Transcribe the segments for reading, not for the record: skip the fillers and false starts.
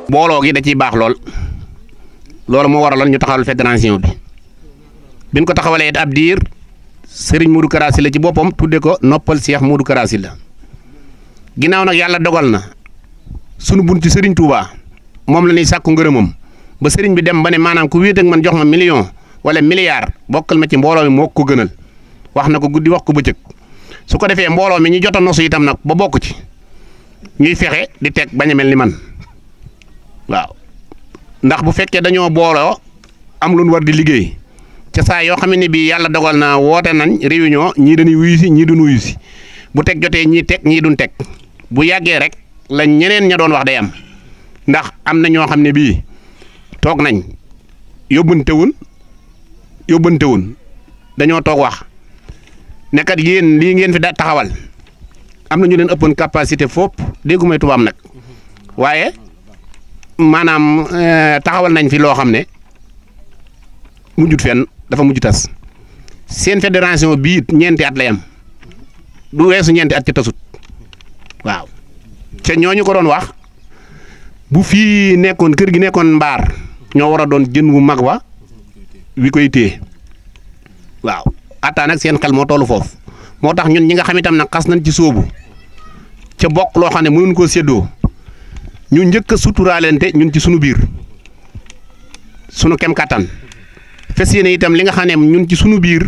booloo gi da ciy baax lool loolu moo waraloon ñu taxawal fédération bi biñ ko taxawalee ab diir Serigne Modou Kara Sylla ci boppam tudde ko noppal Cheikh Modou Kara Sylla ginnaaw nag yàlla dogal na sunu bunt ci Serigne Touba moom la ñuy sàkku ngërëmam ba Serigne bi dem ba ne maanaam ku wéet ak man jox ma million wala milliard bokkal ma ci mbooloo mi moo ko gënal wax na ko guddi wax ko bëccëg su ko defee mbooloo mi ñu jot a nosu itam nag ba bokk ci ñuy fexe di teg bañ a mel ni man waaw ndax bu fekkee dañoo booloo am lu ñu war di liggéey ca saa yoo xam ne bii yàlla dogal na woote nañ réunion ñii dañuy wuyu si ñii duñ wuyu si bu teg jotee ñii teg ñii duñ teg bu yàggee rek la ñeneen ña doon wax day am ndax am na ñoo xam ne bii toog nañ yóbbantewun dañoo toog wax ne kat yéen lii ngeen fi da taxawal am na ñu leen ëppoon capacité foop déggu may tubaab nag waaye maanaam taxawal nañ fi loo xam ne mujjut fenn dafa mujj tas seen fédération bii ñeenti at lay am du weesu ñeenti at ci tasut waaw ca ñooñu ko doon wax bu fii nekkoon kër gi nekkoon mbaar ñoo war a doon jën wu mag wa wi koy téye waaw attaa nag seen xel moo tollu foofu moo tax ñun ñi nga xam itam nag xas nañ ci sóobu ca bokk loo xam ne mënuñ koo séddoo ñu njëkk a suturaalente ñun ci sunu biir sunu kem kattan fas yéene itam li nga xam ne ñun ci sunu biir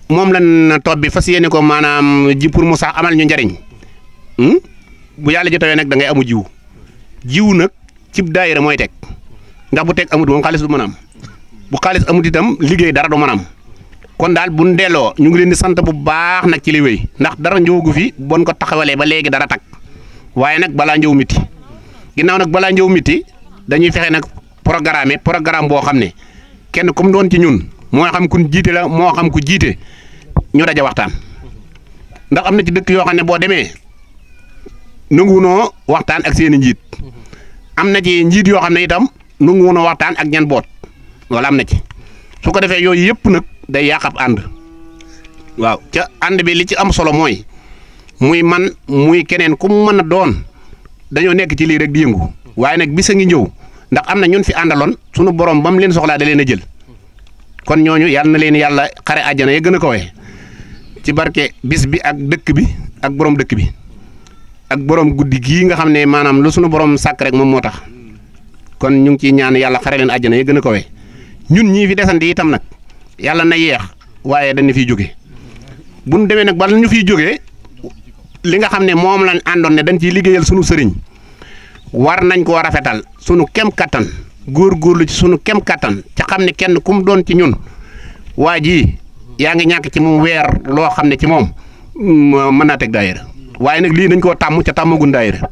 moom lañ topp bi fas yéene ko maanaam ji pour mu sax amal ñu njariñ bu yàlla ji tawee nag da ngay amu jiw nag cib daayira mooy teg ndax bu teg amut moom xaalis du mën a am bu xaalis amut itam liggéey dara du mën a am kon daal bu ñu delloo ñu ngi leen di sant bu baax nag ci li wéy ndax dara ñëwagu fi bon ko taxawalee ba léegi dara tag waaye nag balaa njëw miti ginnaaw nag balaa njëw miti dañuy fexe nag programme boo xam ne kenn comme doon ci ñun moo xam ku jiite la moo xam ku jiite ñu daje waxtaan ndax am na ci dëkk yoo xam ne boo demee nanguwunoo waxtaan ak seen i njiit am na ci njiit yoo xam ne itam nanguwunoo waxtaan ak ñan boot wala am na ci su ko defee yooyu yëpp nag day yàq ab ànd waaw ca ànd bi li ci am solo mooy muy man muy keneen ku mu mën a doon dañoo nekk ci lii rek di yëngu waaye nag bisa ngi ñëw ndax am na ñun fi àndaloon sunu borom ba mu leen soxlaa da leen a jël kon ñooñu yàlla na leen yàlla xare àjjana ya gën a kawe ci barke bis bi ak dëkk bi ak borom dëkk bi ak borom guddi gii nga xam ne maanaam lu sunu borom sàkk rek moom moo tax kon ñu ngi ciy ñaan yàlla xare leen àjjana ya gën a kawe ñun ñii fi desandi itam nag yàlla na yeex waaye dañu fiy jóge bu ñu demee nag bala ñu fiy jógee li nga xam ne moom lañ àndoon ne dañ ciy liggéeyal sunu sëriñ war nañ koo rafetal sunu kem kattan góorgóorlu ci sunu kem kattan ca xam ne kenn ku mu doon ci ñun waa ji yaa ngi ñàkk ci moom weer loo xam ne ci moom mën naa teg daayira waaye nag lii dañ koo tàmm ca tàmmaguñ daayira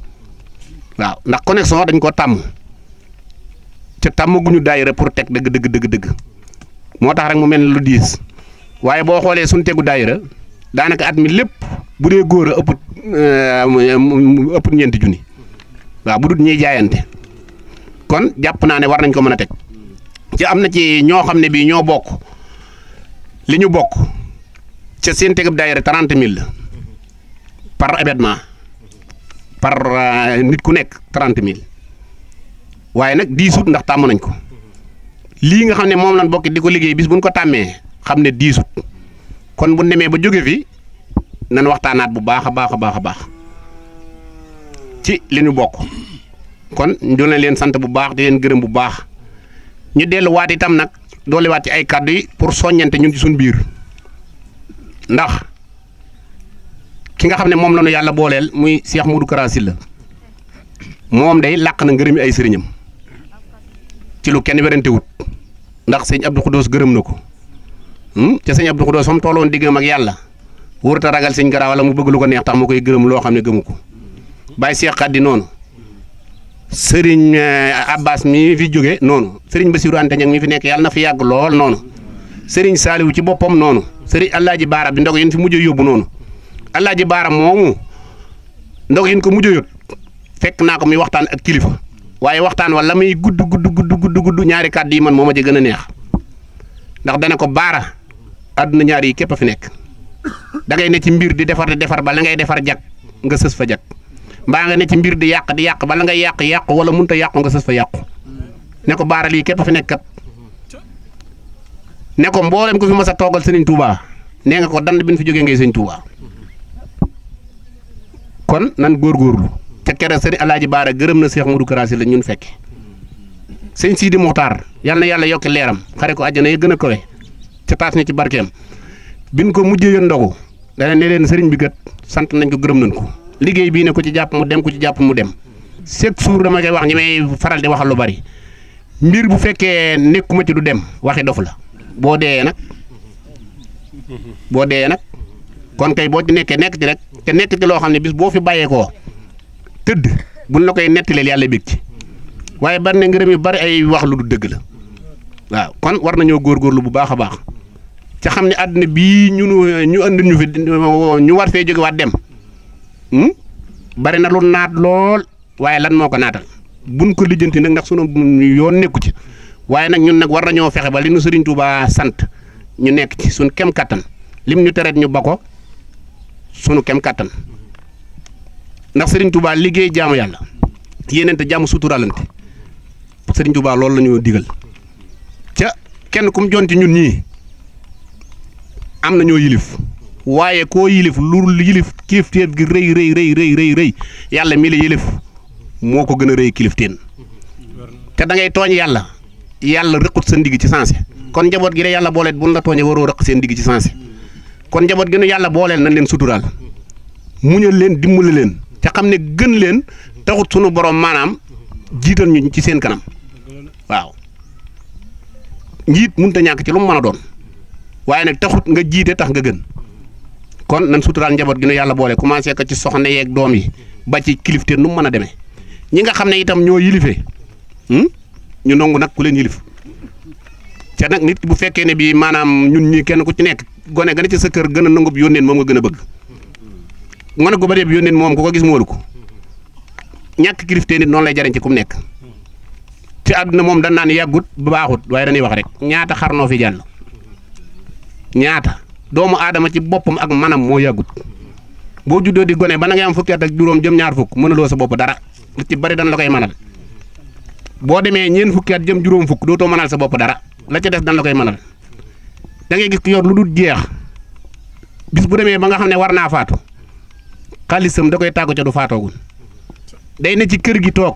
waaw ndax connexion dañ koo tàmm ca tàmmaguñu daayira pour teg dëgg moo tax rek mu mel ne lu diis waaye boo xoolee suñu tegu daayira daanaka at mi lépp bu dee góor a ëpp ñeenti junni waaw bu dul ñuy jaayante kon jàpp naa ne war nañ ko mën a teg ci am na ci ñoo xam ne bii ñoo bokk li ñu bokk ca seen tegub daayira 30 000 la par événement par nit ku nekk 30 000 waaye nag diisut ndax tàmm nañ ko lii nga xam ne moom lañ bokk di ko liggéey bis buñ ko tàmmee xam ne diisut kon bu demee ba jóge fi nan waxtaanaat bu baax a baax ci li ñu bokk kon ñu leen sant bu baax di leen gërëm bu baax ñu delluwaat itam nag doolewaat ci ay kàddu yi pour soññante ñun ci suñu biir ndax ki nga xam ne moom la ñu yàlla booleel muy Cheikh Modou Kara Sylla moom day làq na ngërëmi ay sëriñam ci lu kenn werante wut ndax sëñ Abdou Khoudous gërëm na ko ca sëñ Abdou Khoudous fa mu tolloon diggam ak yàlla wóorut a ragal sëñ Kara wala mu bëgg lu ko neex tax mu koy gërëm loo xam ne gëmu ko Baye Cheikh Khady noonu sëriñ Abbas mi fi jóge noonu sëriñ Bassirou Anta Niang mi fi nekk yàlla na fi yàgg lool noonu sëriñ Saliou ci boppam noonu sëriñ Alaaji Baara bi ndog yin fi mujj yóbbu noonu Alaaji Baara moomu ndog yin ko mujj yóbbu fekk naa ko muy waxtaan ak kilifa waaye waxtaan wala muy gudd ñaari kàddu yi man moo ma ci gën a neex ndax dana ko baara àdduna ñaar yi képp a fi nekk da ngay ne ci mbir di defar ba la ngay defar jag nga sës fa jag mbaa nga ne ci mbir di yàq ba la ngay yàq wala mënut a yàqu nga sës fa yàqu ne ko baara lii képp a fi nekk kat ne ko mboolem ko fi mas a toogal Serigne Touba nee nga ko dand bi ñu fi jógee ngay Serigne Touba kon nan góorgóorlu ca kere Serigne Alaaji Baara gërëm na Cheikh Modou Kara Sylla la ñun fekke sëñ Sidi Muxtaar yal na yàlla yokki leeram xare ko àjjana yi gën a kawe ca taas ni ci barkeem bin ko mujjee yoon ndogu dana ne leen sëriñ bi kat sant nañ ko gërëm nañ ko liggéey bii ne ko ci jàpp mu dem ku ci jàpp mu dem chaque jour dama koy wax ñi may faral di waxal lu bari mbir bu fekkee nekkuma ci du dem waxi dof la boo dee nag kon kay boo ci nekkee nekk ci rek te nekk ci loo xam ne bis boo fi bàyyeekoo tëdd buñ la koy nettileel yàlla bég ci waaye bari na ngërëm yu bari ay wax lu du dëgg la waaw kon war nañoo góorgóorlu bu baax a baax ca xam ne àdduna bii ñu andi ñu fi ñu war fee jóge waat dem bari na lu naat lool waaye lan moo ko naatal buñ ko lijjanti nag ndax sunu yoon nekku ci waaye nag ñun nag war nañoo fexe ba li nu Serigne Touba sant ñu nekk ci suñ kem kattan lim ñu tereet ñu ba ko sunu kem kattan ndax Serigne Touba liggéey jaamu yàlla yéenante jàmm suturalante Serigne Touba loolu la ñu digal ca kenn kum jon ci ñun ñii am na ñoo yilif waaye koo yilif lu yilif kilifteef gi rëy yàlla mi la yilif moo ko gën a rëy kilifteen te da ngay tooñ yàlla rëqut sa ndigg ci sensé kon njaboot gi de yàlla booleel buñ la tooñee waroo rëq seen ndigg ci sensé kon njaboot gi nu yàlla booleel nañ leen suturaal muñal leen dimbali leen te xam ne gën leen taxut sunu borom maanaam jiital ñu ci seen kanam waaw njiit mënut a ñàkk ci lu mu mën a doon waaye nag taxut nga jiite tax nga gën kon nan suturaal njaboot gi nu yàlla boole commencé ko ci soxna yeeg doom yi ba ci kilifte nu mu mën a demee ñi nga xam ne itam ñoo yilifee ñu nangu nag ku leen yilif te nag nit bu fekkee ne bii maanaam ñun ñii kenn ku ci nekk gone gën a ci sa kër gën a nangu bi yónneen moom nga gën a bëgg gone gu ba dee bi yónneen moom ku ko gis moolu ko ñàkk kilifte nit noonu lay jariñ ci ku mu nekk ci àdduna moom dañ naan yàggut ba baaxut waaye dañuy wax rek ñaata xar noo fi jàll ñaata doomu aadama ci boppam ak manam moo yàggut boo juddoo di gone ba na ngay am fukki at ak juróom jëm ñaar fukk mënaloo sa bopp dara lu ci bari dañ la koy mënal boo demee ñeent fukki at jëm juróom fukk dootoo mënal sa bopp dara la ca des dañ la koy mënal da ngay gis ku yor lu dul jeex bis bu demee ba nga xam ne war naa faatu xaalisam da koy tàggu ca du faatoogul day ne ci kër gi toog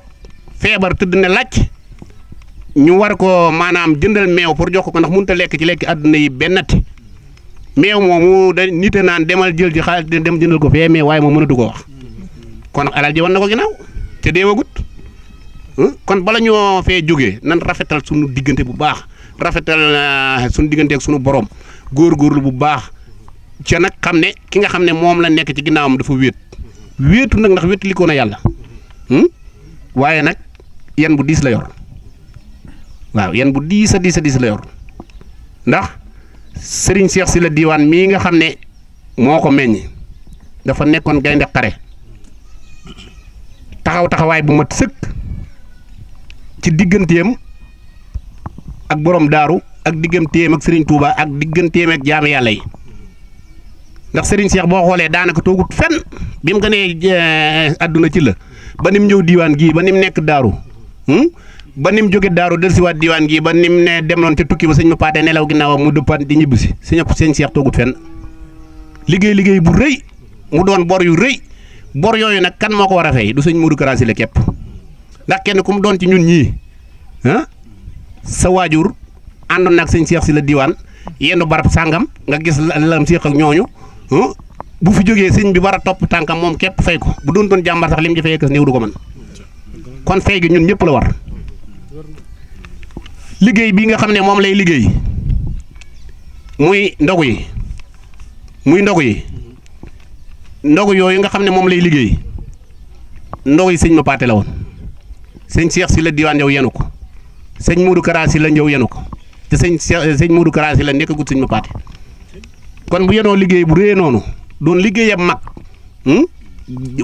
feebar tëdd ne làcc ñu war ko maanaam jëndal meew pour jox ko ndax mënut a lekk ci lekk àdduna yi bennati meew moomu da nit a naan demal jël ci xaalis dem jëndal ko fee mais waaye moom mënatu ko wax kon alal ji wan na ko ginnaaw te deewagut kon bala ñoo fee jógee nan rafetal sunu diggante bu baax rafetal sunu diggante ak sunu borom góorgóorlu bu baax ca nag xam ne ki nga xam ne moom la nekk ci ginnaawam dafa wéetu nag ndax wéetali ko na yàlla waaye nag yan bu diis la yor waaw yan bu diis a diis la yor ndax Serigne Cheikh Sylla Diwane mii nga xam ne moo ko meññ dafa nekkoon gaynde xare taxawaay bu mat sëkk ci digganteem ak borom daaru ak digganteem ak Serigne Touba ak digganteem ak jaami yàlla yi ndax Serigne Cheikh boo xoolee daanaka toogut fenn bi mu gënee àdduna ci la ba nim ñëw diiwaan gii ba nim nekk daaru ba nim jóge daaru dellusiwaat diiwaan gii ba nim ne demoon te tukki ba sëñ ma paatee nelaw ginnaawam mu dëppaat di ñibbisi sëñ Cheikh toogut fenn liggéey bu rëy mu doon bor yu rëy bor yooyu nag kan moo ko war a fay du sëñ Modou Kara Sylla képp ndax kenn ku mu doon ci ñun ñii sa waajur àndoon nag sëñ Cheikh Sylla Diwane yenn barab sàngam nga gis lam séq ak ñooñu bu fi jógee sëñ bi war a topp tànkam moom képp fay ko bu doon jàmbar sax lim ci fay kës néew du ko mën kon fay gi ñun ñëpp la war liggéey bii nga xam ne moom lay liggéey muy ndogu yooyu nga xam ne moom lay liggéey ndogu yi sëñ ma paate la woon sëñ Cheikh Sylla Diwane yow yenu ko sëñ Modou Kara Sylla ñëw yenu ko te sëñ Modou Kara Sylla nekkagut sëñ ma paate kon bu yenoo liggéey bu rëy noonu doon liggéeyam mag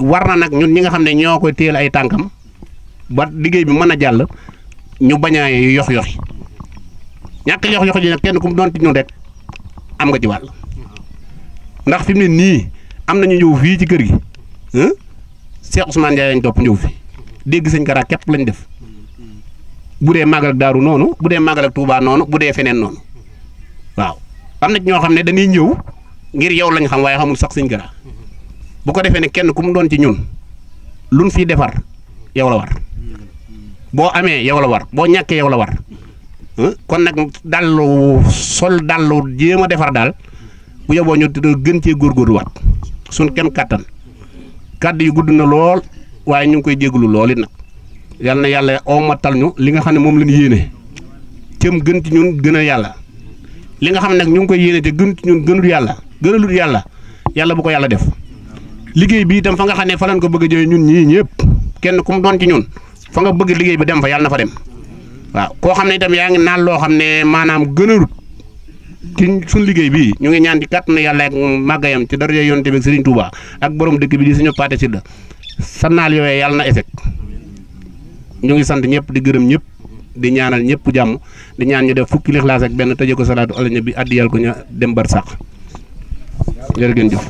war na nag ñun ñi nga xam ne ñoo koy téel ay tànkam ba liggéey bi mën a jàll ñu bañ a yoxi ñàkk yox-yox ji nag kenn ku mu doon ci ñun rek am nga ci wàll ndax fi mu ne nii am nañu ñëw fii ci kër gi Cheikh Ousmane Ndiaye lañ topp ñëw fi dégg sëñ Kara képp lañ def bu dee màggal ak Daaru noonu bu dee màggal ak Touba noonu bu dee feneen noonu waaw am na ci ñoo xam ne dañuy ñëw ngir yow lañ xam waaye xamul sax sëñ Kara bu ko defee ne kenn ku mu doon ci ñun luñ fiy defar yow la war boo amee yow la war boo ñàkkee yow la war kon nag dallu sol dallu jéem a defar daal bu yeboo ñu gën cee góorgóorluwaat suñ kem kàttan kàddu yi gudd na lool waaye ñu ngi koy jégalu lool it nag yal na yàlla omatal ñu li nga xam ne moom lañ yéene cëm gën ci ñun gën a yàlla li nga xam ne nag ñu ngi koy yéene te gën ci ñun gënul yàlla gënalul yàlla yàlla bu ko yàlla def liggéey bi itam fa nga xam ne fa lañ ko bëgg a jëlee ñun ñii ñëpp kenn ku mu doon ci ñun fa nga bëgg liggéey bi dem fa yàlla na fa dem waaw koo xam ne itam yaa ngi naan loo xam ne maanaam gënalut ci suñ liggéey bii ñu ngi ñaan ci kàttanu yàlla ak màggayam ci daraja yonent bi ak Serigne Touba ak borom dëkk bi di suñu Pathé Sylla sa naal yooyee yàlla na échec ñu ngi sant ñëpp di gërëm ñëpp di ñaanal ñëpp jàmm di ñaan ñu def fukki lixlaas ak benn tëjee ko salaatu ala nabi addiyal ko ñu dem bar sax jërë ngeen jëf